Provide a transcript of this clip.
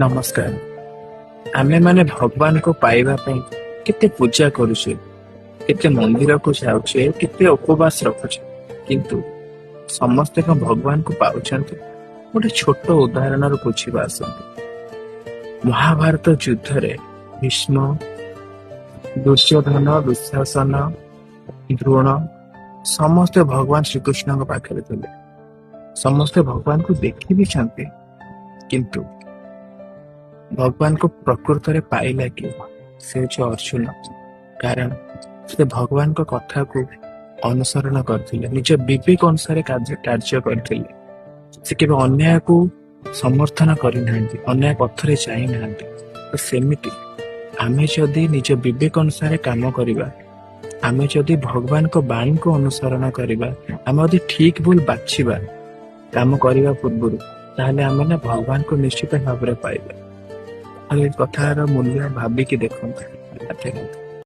ନମସ୍କାର। ଆମେମାନେ ଭଗବାନଙ୍କୁ ପାଇବା ପାଇଁ କେତେ ପୂଜା କରୁଛେ, କେତେ ମନ୍ଦିରକୁ ଯାଉଛେ, କେତେ ଉପବାସ ରଖୁଛେ, କିନ୍ତୁ ସମସ୍ତେ କଣ ଭଗବାନଙ୍କୁ ପାଉଛନ୍ତି? ଗୋଟେ ଛୋଟ ଉଦାହରଣରୁ ବୁଝିବା ଆସନ୍ତୁ। ମହାଭାରତ ଯୁଦ୍ଧରେ ଭୀଷ୍ମ, ଦୁର୍ଯ୍ୟୋଧନ, ଦୁଃଶାସନ, ଦ୍ରୋଣ ସମସ୍ତେ ଭଗବାନ ଶ୍ରୀକୃଷ୍ଣଙ୍କ ପାଖରେ ଥିଲେ। ସମସ୍ତେ ଭଗବାନଙ୍କୁ ଦେଖି ବି ଛନ୍ତି, କିନ୍ତୁ ଭଗବାନଙ୍କୁ ପ୍ରକୃତରେ ପାଇଲା କିଏ? ସେ ହେଉଛି ଅର୍ଜୁନ। କାରଣ ସେ ଭଗବାନଙ୍କ କଥାକୁ ଅନୁସରଣ କରିଥିଲେ, ନିଜ ବିବେକ ଅନୁସାରେ କାର୍ଯ୍ୟ କରିଥିଲେ। ସେ କେବେ ଅନ୍ୟାୟକୁ ସମର୍ଥନ କରିନାହାନ୍ତି, ଅନ୍ୟାୟ ପଥରେ ଯାଇନାହାନ୍ତି। ତ ସେମିତି ଆମେ ଯଦି ନିଜ ବିବେକ ଅନୁସାରେ କାମ କରିବା, ଆମେ ଯଦି ଭଗବାନଙ୍କ ବାଣୀକୁ ଅନୁସରଣ କରିବା, ଆମେ ଯଦି ଠିକ ଭୁଲ ବାଛିବା କାମ କରିବା ପୂର୍ବରୁ, ତାହେଲେ ଆମେ ନା ଭଗବାନଙ୍କୁ ନିଶ୍ଚିତ ଭାବରେ ପାଇବା। ଆଉ ଏ କଥାର ମୂଲ୍ୟ ଭାବିକି ଦେଖନ୍ତୁ। ରାଧେ ରାଧେ।